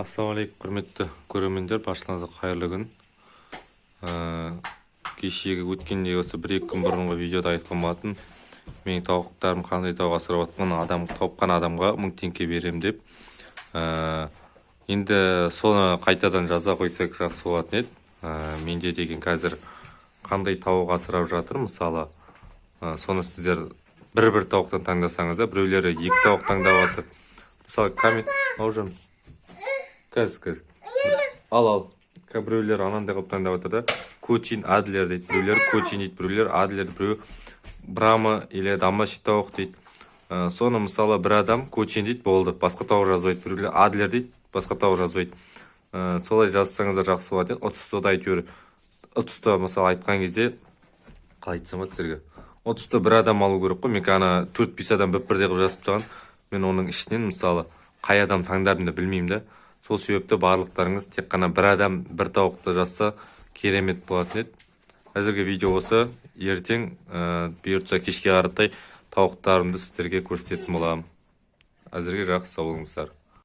Ассалаумағалейкум, құрметті көрермендер, баршаңызға қайырлы күн. Кешегі өткенде, осы бір екі күн бұрынғы видеода айтқан болатын, менің тауықтарым, қандай тауық асырап жатқан адам, тапқан адамға 1000 теңге беремін деп. Енді соны қайтадан жаза қойсақ, жақсы болатын еді. Менде деген қазір қандай тауық асырап жатыр, мысалы, соны сіздер бір бір тауықтан таңдасаңыз да, біреулері екі тауық таңдап жатыр. Мысалы, коммент, Бауыржан, қазір, қазір, ал, ал. Біреулер анандай қылып таңдап жатыр да, Кочин, Адлер дейді, біреулер Кочин дейді, біреулер Адлер, біреу Брама или домашний тауық дейді. Соны, мысалы, бір адам Кочин дейді, болды, басқа тауық жазбайды, біреулер Адлер дейді, басқа тауық жазбайды. Солай жазсаңыздар, жақсы болады еді. Ұтысты да әйтеуір, ұтысты, мысалы, айтқан кезде, қалай айтсам болады сіздерге, ұтысты бір адам алу керек қой. Мен ана төрт бес адам бір бірдей қылып жазып тастаған, мен оның ішінен, мысалы, қай адам таңдарымды білмеймін да. Сол себепті барлықтарыңыз тек қана бір адам бір тауықты жазса, керемет болатын еді. Әзірге видео осы. Ертең, бұйыртса, кешке қаратай тауықтарымды сіздерге көрсететін боламын. Әзірге жақсы, сау болыңыздар.